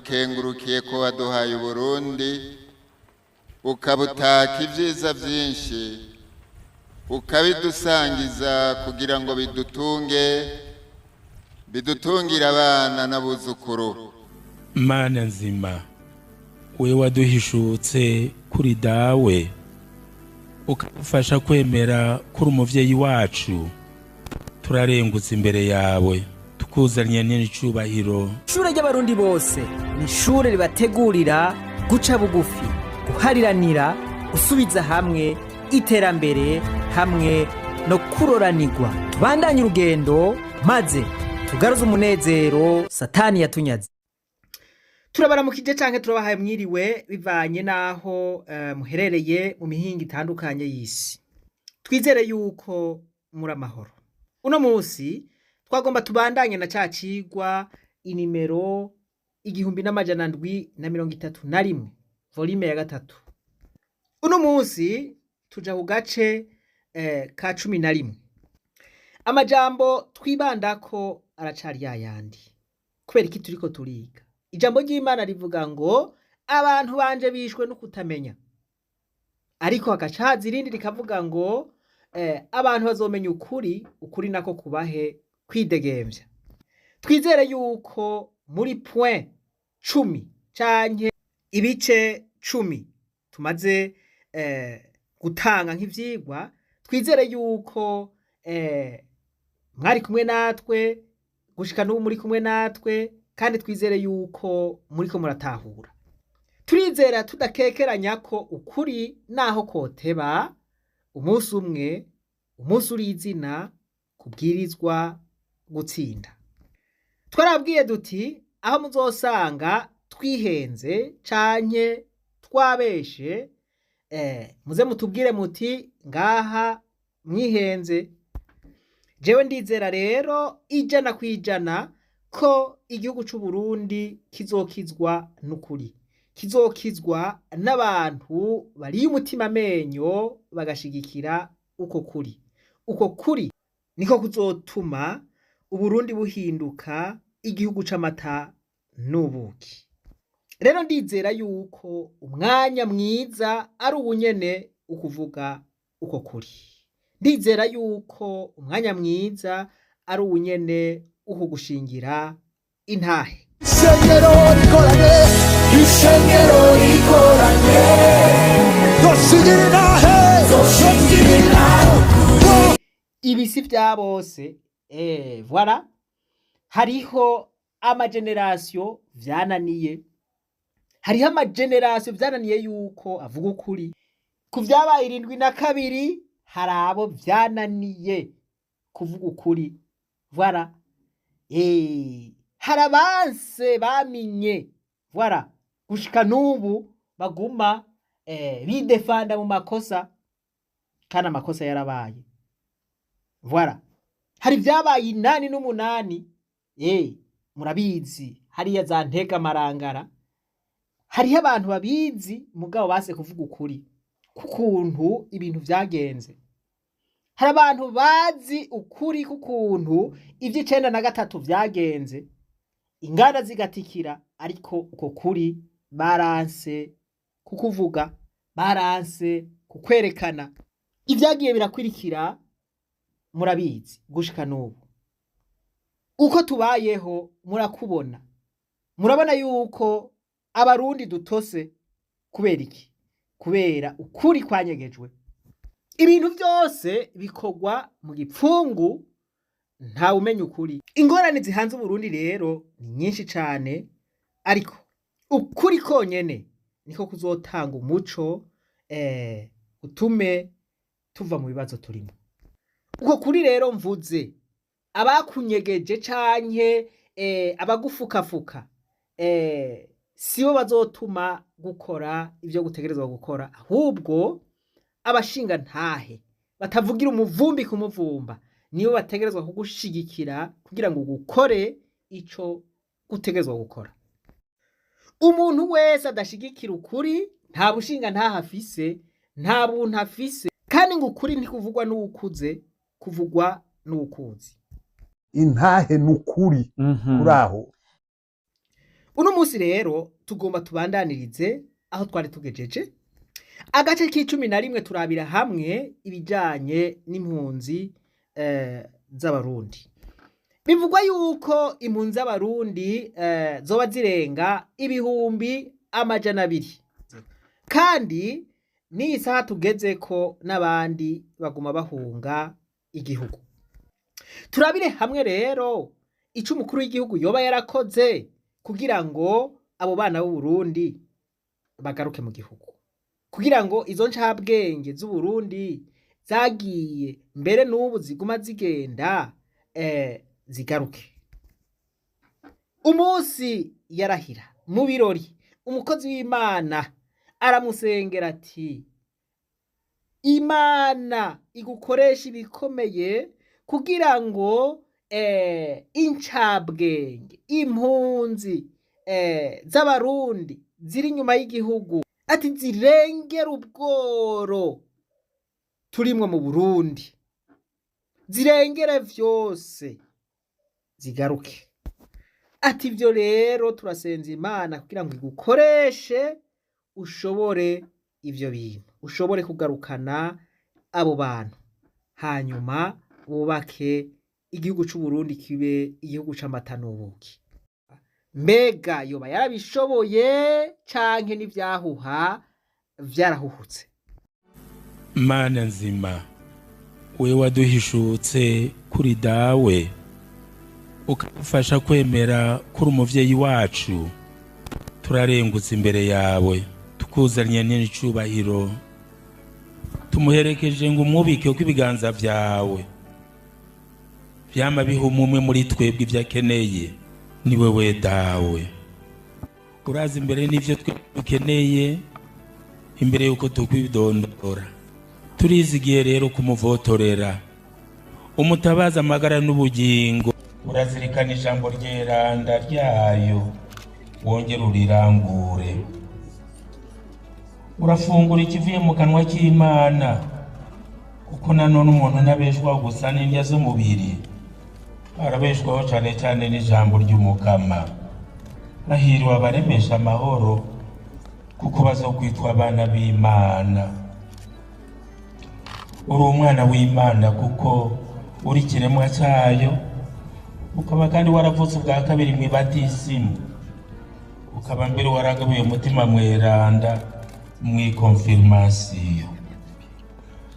Turagukengurukiye ko waduhaye Uburundi, ukabutaka ibyiza byinshi, ukabidusangiza kugira ngo bidutunge, bidutungire abana n'abuzukuru. Mana nzima, we waduhishutse kuri Dawe, ukadufasha kwemera kuri umuvyeyi wacu, turarengutse imbere yawe tukuzaniye n'icubahiro. Ishure ry'Abarundi bose ni ishure ribategurira guca bugufi, guhariranira, gusubiza hamwe, iterambere hamwe no kuroranirwa. Tubandanye urugendo maze tugaruze umunezero Satani yatunyaze. Turabaramukije canke turabahaye mwiriwe, bivanye n'aho muherereye mu mihinga itandukanye y'isi. Twizere yuko muri amahoro. Uno musi twagomba tubandanye na ca cigwa inimero 1731, volume ya 3. Uno musi tuja ku gace ka 11. Amajambo twibandako aracari yayandi. Kubera iki turiko turiga? Ijambo ry'Imana rivuga ngo abantu banje bishwe no kutamenya. Ariko hagaca haza irindi rikavuga ngo abantu bazomenya ukuri, ukuri nako kubahe kwidegemvya. Twizere yuko muri point 10 canke ibice 10 tumaze gutanga nk'ivyigwa, twizere yuko mwari kumwe natwe gushika n'ubu, muri kumwe natwe, kandi twizere yuko muriko muratahura. Turizera tudakekeranya ko ukuri naho koteba, umunsi umwe, umunsi uri izina, kubwirizwa gutsinda. Twarabwiye duti aho muzosanga twihenze canke twabeshe, muze mutubwire muti ngaha mwihenze. Jewe ndizera rero 100% ko igihugu c'Uburundi kizokizwa n'ukuri, kizokizwa n'abantu bariye umutima amenyo bagashigikira uko kuri. Uko kuri niko kuzotuma Uburundi buhinduka igihugu c'amata n'ubuki. Rero ndizera yuko umwanya mwiza ari uwunyene ukuvuga uko kuri. Ndizera yuko umwanya mwiza ari uwunyene ukugushingira intahe. Ishengero rikoranye, ishengero rikoranye, doshingira intahe, doshingira intahe. Ibi si vya bose. Voilà, hariho amagenerasiyo vyananiye, hariho amagenerasiyo vyananiye yuko avuga ukuri ku vyabaye 72. Hari abo vyananiye kuvuga ukuri. Voilà, hari abanse baminye, voilà, gushika n'ubu baguma bidefanda mu makosa, kandi amakosa yarabaye. Voilà, hari ibyabaye 88, murabizi, hariya za Ntega, Marangara, hariho abantu babizi mugabo base kuvuga ukuri k'ukuntu ibintu vyagenze. Hari abantu bazi ukuri k'ukuntu ivy'icenda na 3 vyagenze, inganda zigatikira, ariko uko kuri baranse kukuvuga, baranse kukwerekana. Ivyagiye birakwirikira murabizi. Gushika n'ubu uko tubayeho murakubona, murabona yuko Abarundi dutose. Kubera iki? Kubera ukuri kwanyegejwe. Ibintu byose bikorwa mu gipfungu, ntawe umenya ukuri. Ingorane zihanze Uburundi rero ni nyinshi cane, ariko ukuri konyene niko kuzotanga umuco utume tuva mu bibazo turimo. Uko kuri rero mvuze, abakunyegeje canke abagufukafuka sibo bazotuma gukora ivyo gutegerezwa gukora, ahubwo abashinga ntahe batavugira umuvumbi kumuvumba nibo bategerezwa kugushigikira kugira ngo gukore ico gutegerezwa gukora. Umuntu wese adashigikira ukuri nta bushinga ntahe afise, nta buntu afise. Kandi ngo ukuri ntikuvugwa n'uwukuze, kuvugwa n'uwukuzi. Intahe ni ukuri kuri aho. Uno munsi rero tugomba tubandanirize aho twari tugejeje agace k'11, turabira hamwe ibijanye n'impunzi z'Abarundi. Bivugwa yuko impunzi z'Abarundi zoba zirenga 200,000, kandi n'iyi saha tugezeko n'abandi baguma bahunga igihugu. Turabire hamwe rero ico umukuru w'igihugu yoba yarakoze kugira ngo abo bana b'Uburundi bagaruke mu gihugu, kugira ngo izo ncabwenge z'Uburundi zagiye mbere n'ubu ziguma zigenda zigaruke. Umunsi yarahira mu birori, umukozi w'Imana aramusengera ati: "Imana igukoresha ibikomeye kugira ngo incabwenge, impunzi z'Abarundi ziri inyuma y'igihugu, ati zirengera ubworo turimwo mu Burundi, zirengere vyose, zigaruke." Ati ivyo rero turasenza Imana kugira ngo igukoreshe ushobore ivyo bintu, ushobore kugarukana abo bantu, hanyuma bubake igihugu c'Uburundi kibe igihugu c'amata n'ubuki. Mbega yoba yarabishoboye canke n'ivyahuha vyarahuhutse? Mana nzima, we waduhishutse kuri Dawe, ukadufasha kwemera kuri umuvyeyi wacu, turarengutse imbere yawe tukuzanye n'icubahiro, tumuherekeje ngo umwubike ko ibiganza vyawe vyama biha umwe muri twebwe ivyo akeneye. Ni wewe Dawe urazi imbere n'ivyo twe dukeneye imbere yuko tukwidondora. Turizigiye rero kumuvotorera umutabaza amagara n'ubugingo. Urazirikana ijambo ryeranda ryayo, wongere urirangure. Urafungura ikivuye mu kanwa k'Imana, kuko nanone umuntu ntabeshwaho gusa n'indya z'umubiri, arabeshwaho cane cane n'ijambo ry'Umukama. Hahiriwe abaremesha amahoro, kuko bazokwitwa abana b'Imana. Uri umwana w'Imana kuko uri ikiremwa cyayo, ukaba kandi waravutse ubwa kabiri mw'ibatisimu, ukaba mbere waragabuye umutima mweranda mw'ikonfirmasiyo.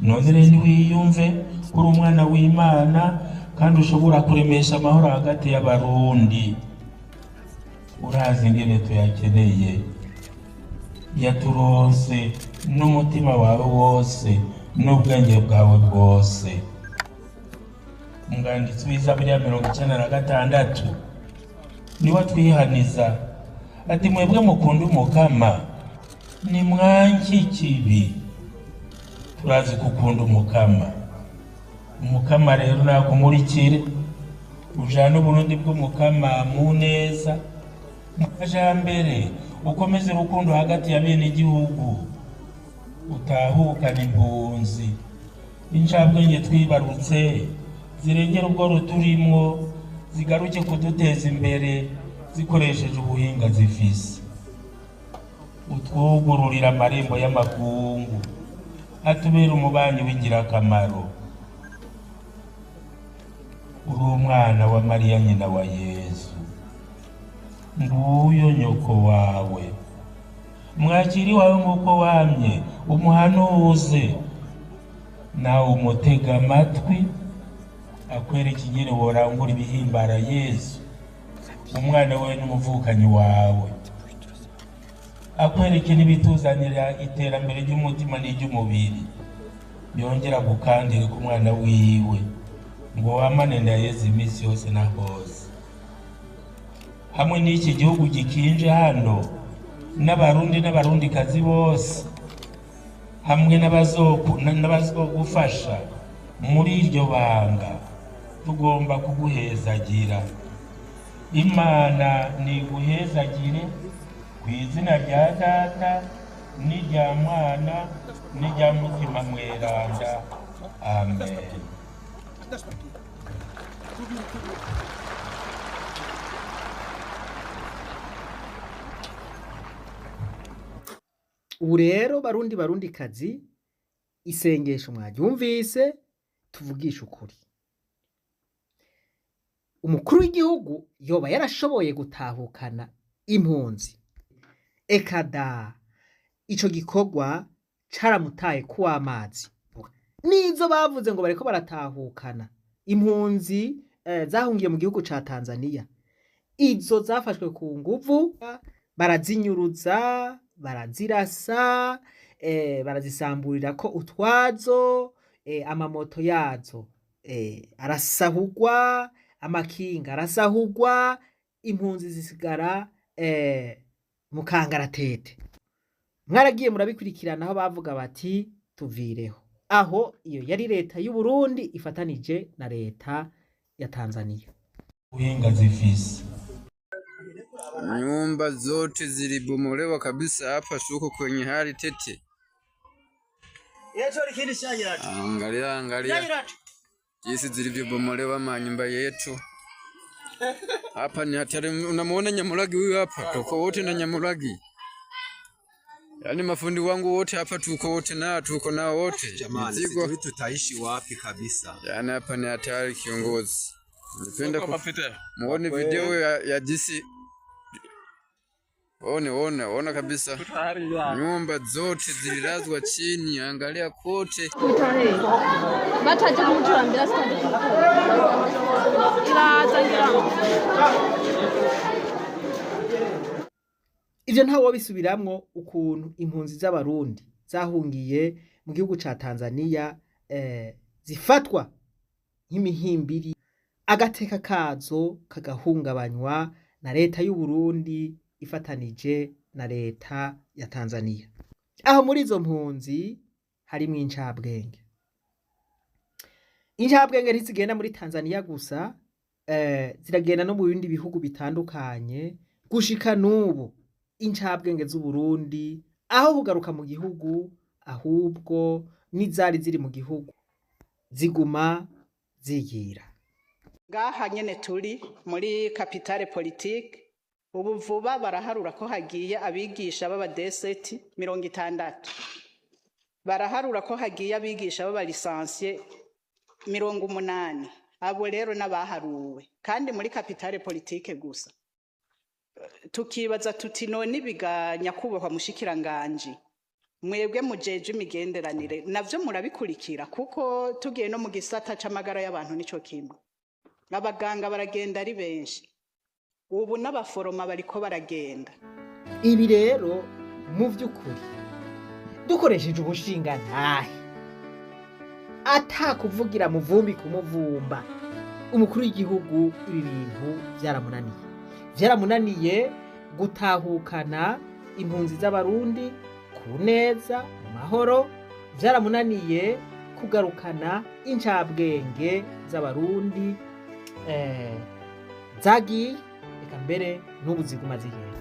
None rero niwiyumve uri umwana w'Imana kandi ushobora kuremesha amahoro hagati y'Abarundi. Urazi ingene tuyakeneye, yaturonse n'umutima wawe wose n'ubwenge bwawe bwose. Umwanditsi w'Izaburi ya 96 niwe atwihaniza ati: "Mwebwe mukunda Umukama, nimwanke ikibi." Turazi gukunda Umukama. Umukama rero nakumurikire, ujane Uburundi bw'Umukama mu neza, mu majambere, ukomeze urukundo hagati ya bene igihugu, utahukana impunzi, incabwenge twibarutse zirengera ubworo turimwo, zigaruke kuduteza imbere zikoresheje ubuhinga zifise. Utwugururira amarembo y'amakungu, atubera umubanyi w'ingirakamaro. Uri umwana wa Mariya nyina wa Yezu, nguyo nyoko wawe. Mwakiri wawe nk'uko wamye umuhanuze, nawe umutega amatwi akwereka ingene worangura ibihimbara Yezu, umwana we n'umuvukanyi wawe, akwereke n'ibituzanira iterambere ry'umutima n'iry'umubiri. Yongera gukandira ku mwana wiwe ngo wamane na Yezu iminsi yose na hose. Hamwe n'iki gihugu gikinje hano n'Abarundi n'Abarundikazi bose, hamwe n'abazogufasha muri iryo banga, tugomba kuguhezagira. Imana niguhezagire ku izina rya Data n'irya Mwana n'irya Mutima Mweranda. Amen. Ubu rero, Barundi, Barundi kazi, isengesho mwaryumvise. Tuvugisha ukuri, umukuru w'igihugu yoba yarashoboye gutahukana impunzi? Eka da, ico gikorwa caramutaye kuw'amazi. Nizo bavuze ngo bariko baratahukana impunzi zahungiye mu gihugu ca Tanzania, izo zafashwe ku nguvu, barazinyuruza, barazirasa, barazisamburirako utwazo, amamoto yazo arasahurwa, amakinga arasahurwa, impunzi zisigara mu kangaratete. Mwaragiye murabikurikirana aho bavuga bati tuvireho. Aho iyo yari leta y'u Burundi ifatanije na leta ya Tanzania. Buhinga zifise. Nyumba zote zilibomolewa kabisa, hapa tuko kwenye hali tete. Angalia, angalia jinsi zilivyobomolewa manyumba yetu. Hapa ni hatari. Unamuona Nyamuragi huyu hapa, tuko wote na Nyamuragi, yaani mafundi wangu wote hapa tuko wote nao, tuko nao wote. Jamani, Mizigo sijui tutaishi wapi kabisa. Yaani hapa ni hatari kiongozi. Nipenda muone video ya jinsi. One, one, ona kabisa nyumba zote zililazwa chini, angalia kote. Bataje kumuturambira sitaje iraza ngira ngo. Ivyo ntawe bisubiramwo, ukuntu impunzi z'Abarundi zahungiye mu gihugu ca Tanzania zifatwa nk'imihimbiri, agateka kazo kagahungabanywa na leta y'u Burundi ifatanije na leta ya Tanzania. Aho muri izo mpunzi harimwo incabwenge. Incabwenge ntizigenda muri Tanzania gusa, ziragenda no mu bindi bihugu bitandukanye. Gushika n'ubu incabwenge z'Uburundi aho kugaruka mu gihugu, ahubwo n'izari ziri mu gihugu ziguma zigira. Ngaha nyene turi muri capitale politique, ubu vuba baraharura ko hagiye abigisha b'abadeseti 60, baraharura ko hagiye abigisha b'aba licenciés 80. Abo rero n'abaharuwe kandi muri capitale politique gusa. Tukibaza tuti: none ibiga, nyakubahwa mushikiranganji, mwebwe mujeje imigenderanire, navyo murabikurikira? Kuko tugiye no mu gisata c'amagara y'abantu, nico kimwe, abaganga baragenda ari benshi, ubu n'abaforoma bariko baragenda. Ibi rero mu vy'ukuri, dukoresheje ubushingantahe, ata kuvugira mu vumbi kumuvumba, umukuru w'igihugu ibi bintu vyaramunaniye. Vyaramunaniye gutahukana impunzi z'Abarundi ku neza, mu mahoro. Vyaramunaniye kugarukana incabwenge z'Abarundi zagiye, reka mbere n'ubu ziguma zigenda.